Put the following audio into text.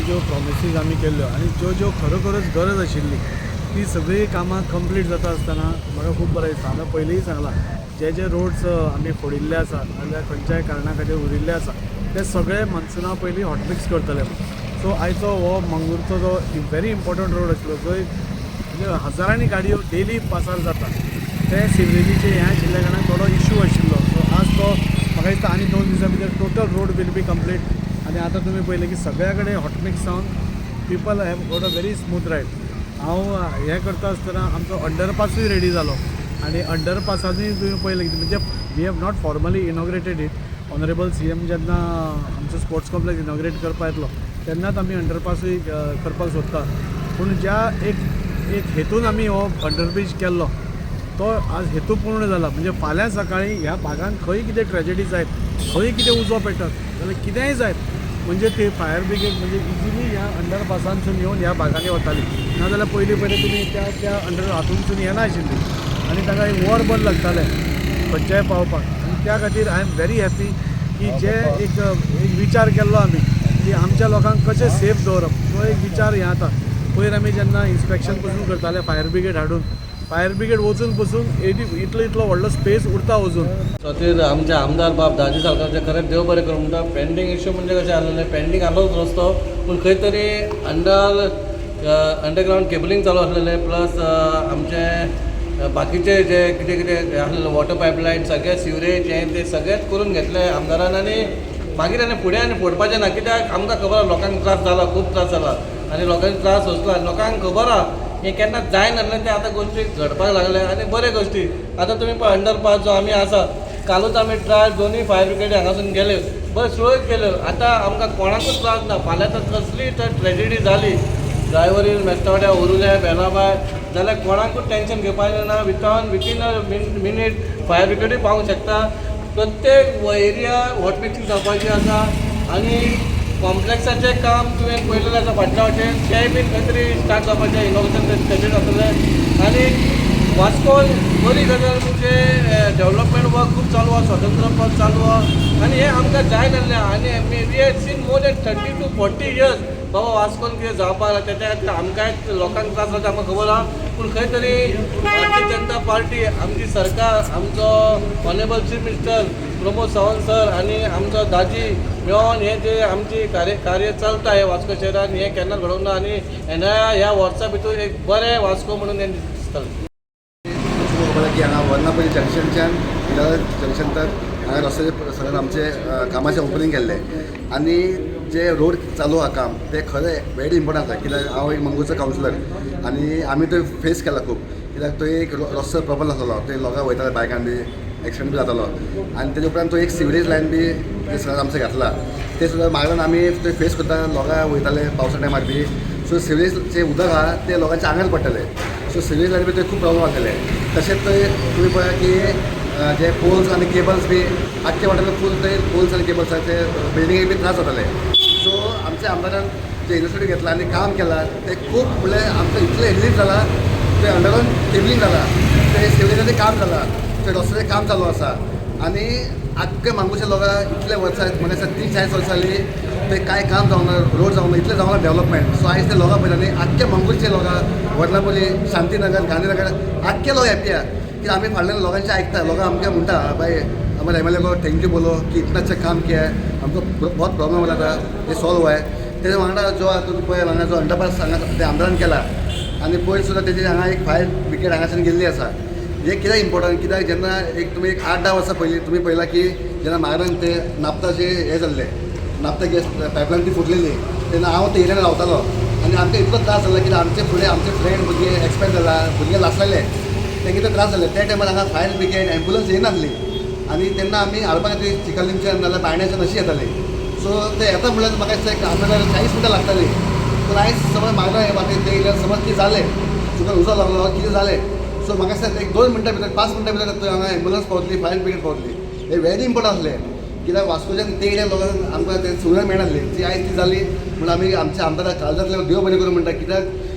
ज्यो प्रॉमिसीज आमी केल्ल्यो आनी ज्यो ज्यो खरोखरच गरज आशिल्ली ती सगळीं कामां कंप्लीट जाता आसतना म्हाका खूब बरें दिसता. हांवें पयलींय सांगलां, जे जे रोड्स आमी फोडिल्ले आसा नाजाल्यार खंयच्याय कारणा खातीर उरिल्ले आसा ते सगळे मॉन्सुना पयलीं हॉटमिक्स करतले. सो आयचो हो मंगूरचो जो व्हेरी इम्पॉर्टंट रोड आशिल्लो, जंय म्हणजे हजारांनी गाडयो डेली पासार जाता, ते सिवरेजीचे हें आशिल्ल्या कारणान थोडो इशू आशिल्लो. सो आज तो म्हाका दिसता आनी 2 दिसां भितर total road will be complete. आनी आतां तुमी पळयलें की सगळ्या कडेन हॉटमिक्स जावन people have got a very smooth ride. हांव हें करता आसतना आमचो अंडरपासूय रेडी जालो आनी अंडरपासानूय तुमी पळयलें की म्हणजे we have not formally inaugurated it. Honourable CM जेन्ना आमचो स्पोर्ट्स कॉम्प्लेक्स इनॉग्रेट करपाक येतलो तेन्नाच आमी अंडरपासूय करपाक सोदता. पूण ज्या एक एक हेतून आमी हो अंडरब्रीज केल्लो तो आज हेतू पूर्ण जाला. म्हणजे फाल्यां सकाळीं ह्या भागान खंय कितें ट्रेजडी जायत, खंय कितें उजो पेटत जाल्यार कितेंय जायत, म्हणजे ते फायर ब्रिगेड म्हणजे इजिली ह्या अंडरपासांतसून येवन ह्या भागांनी वताली. नाजाल्यार पयलीं पयलीं तुमी त्या त्या अंडर हातूनसून येनाशिल्ली आनी ताका एक वरभर लागतालें खंयच्याय पावपाक. आनी त्या खातीर I am very happy की जे एक एक विचार केल्लो आमी की आमच्या लोकांक कशें सेफ दवरप, तो एक विचार हें आतां पयर आमी जेन्ना इन्स्पेक्शन पसून करताले फायर ब्रिगेड हाडून, फायर ब्रिगेड वचून पसून एटी इतलो इतलो व्हडलो स्पेस उरता अजून. खातीर आमचे आमदार बाब दाजी साळकारचे खरेंच देव बरें करूं म्हणटा. पेंडींग इशू म्हणजे कशें आसलेलें, पेंडींग आसलोच रस्तो, पूण खंय तरी अंडरग्रावंड केबलिंग चालू आसलेलें, प्लस आमचे बाकीचे जे कितें कितें आसलेलें, वॉटर पायपलायन, सगळें सिवरेज हें तें सगळेंच करून घेतलें आमदारान. आनी मागीर आनी फुडें आनी फोडपाचें ना, कित्याक आमकां खबर आहा लोकांक त्रास जाला, खूब त्रास जाला आनी लोकांक त्रास सोंसला. लोकांक खबर आहा हें केन्ना जायनासलें, तें आतां गोश्टी घडपाक लागले आनी बरे गोश्टी. आतां तुमी पळय, अंडरपास जो आमी आसा, कालूच आमी ट्रायल दोनूय फायर ब्रिगेडी हांगासून गेले, बरें सुरळीत केल्यो. आतां आमकां कोणाकूच त्रास ना. फाल्यां तर कसलीय तर ट्रेजिडी जाली ड्रायव्हरीन मेस्तावड्या, उरुले, बेलाबाय जाल्यार कोणाकूच टेंशन घेवपाचें ना. Within a minute fire ब्रिगेडूय पावूंक शकता. प्रत्येक एरिया हॉटमिक्सिंग जावपाची आसा आनी कॉम्प्लेक्साचें काम तुवें पळयलेलें आसा फाटल्या वटेन, तेंय बीन खंय तरी स्टार्ट जावपाचें, इनॉग्रेशन तशें जातलें. आनी वास्कोन बरी गजाल म्हणजे डेवलपमेंट वर्क खूब चालू आहा, स्वतंत्र पद चालू आहा आनी हें आमकां जाय नासलें. आनी we had seen more than 30 to 40 years बाबा वास्कोन कितें जावपाक लागता. तेच्या खातीर आमकांय लोकांक त्रास जाता, आमकां खबर आहा. पूण खंय तरी भारतीय जनता पार्टी, आमची सरकार, आमचो honourable chief minister Pramod Sawant sir आनी आमचो दाजी मेळोन हे जे आमची कार्य कार्य चलता हे वास्को शहरान, हें केन्ना घडोवंक ना. आनी येणाऱ्या ह्या वर्सा भितर एक बरें वास्को म्हणून हें दिसतलें. खबर की हांगा वर्णापल्ली जंक्शनच्यान विरार जंक्शन तक हांगा रस्त्याचे सगळ्यात आमचे कामाचें ओपनींग केल्लें. आनी जे रोड चालू आहा काम ते खरें वेरी इम्पॉर्टंट आसा, कित्याक हांव एक मंगूरचो कावन्सिलर आनी आमी तो फेस केला खूब, कित्याक तो एक रस्तो प्रॉपर नासलेलो. ते लोकां वयताले बायकान बी एक्सिडंट बी जातालो. आनी तेजे उपरांत तो एक सिवरेज लायन बी ते सगळ्यात आमचें घातला, ते सुद्दां मागल्यान आमी ते फेस करता. लोकां वयताले पावसा टायमार बी, सो सिवरेजचें उदक आहा तें लोकांच्या आंगार पडटलें. सो सिवरेज लायन बी ते खूब प्रॉब्लम आसलेले. तशेंच ते तुमी पळया की जे पोल्स आनी केबल्स बी आख्खे वाठारांत फूल ते पोल्स आनी केबल्स आहा, ते बिल्डिंगेक बी त्रास जाताले. सो आमच्या आमदारान जे इनिशिएटीव घेतला आनी काम केलां ते खूब, म्हणल्यार आमकां इतलें रिलीफ जाला. ते अंडरग्रावंड केबलिंग जाला, ते सिवरेजाचें काम जाला, ते रस्त्याचें काम चालू आसा. आनी आख्खे मांगुरच्या लोकांक इतले वर्सां, म्हणजे 30-40 वर्सां जालीं, ते कांय काम जावना, रोड जावना, इतलें जावना डेवलपमेंट. सो आयज ते लोकां पळयता न्ही, आख्खे मंगूरचे लोकां, वर्नापल्ली, शांतीनगर, गांधीनगर, आख्खे लोक हॅप्पी आहा की आमी फाटल्यान लोकांचें आयकता. लोकां आमकां म्हणटा, भाई, हमारे एमएलए को thank you बोलो कि इतना अच्छा काम किया है, हमको बहुत प्रॉब्लम हो रहा था, ये सॉल्व हुआ है. तेजे वांगडा जो आतां तुमी पळय, हांगा जो अंडरपास हांगा ते आमदारान केला आनी पयर सुद्दां तेजी हांगा एक फायर ब्रिगेड हांगाच्यान गेल्ली आसा. हें कित्याक इम्पॉर्टंट? कित्याक जेन्ना एक तुमी एक 8-10 वर्सां पयलीं तुमी पळयलां की जेन्ना मागरान ते नाप्ताचे हें जाल्लें, नाप्ता गॅस पायपलायन ती फुटलेली, तेन्ना हांव ते एरियान रावतालो आनी आमकां इतलो त्रास जालो की आमचे फुडें आमचे फ्रेंड भुरगे एक्सपायर जाला, भुरगे लासलेले, तेंकां इतले त्रास जाले. त्या टायमार हांगा फायर ब्रिगेड, एम्बुलन्स येनासली आनी तेन्ना आमी हाडपा खातीर चिखलीमच्यान नाल्यार बायण्याच्यान अशी येताली. सो ते येता म्हणल्यार म्हाका दिसता एक आमदार 40 मिनटां लागताली. पूण आयज समज मागरा हे वाटेन ते येयल्यार समज कितें जालें, तुका उजो लागलो, कितें जालें, सो म्हाका दिसता एक 2 मिनटां भितर, 5 मिनटां भितर थंय हांगा एम्बुलन्स पावतली, फायर ब्रिगेड पावतली. हे व्हेरी इम्पॉर्टंट आसलें, कित्याक वास्कोच्यान ते एरिया लोकांक आमकां ते सुविधा मेळनासली, ती आयज ती जाली म्हणून आमी आमच्या आमदाराक काळजांतल्यान देव बरें करूं म्हणटा, कित्याक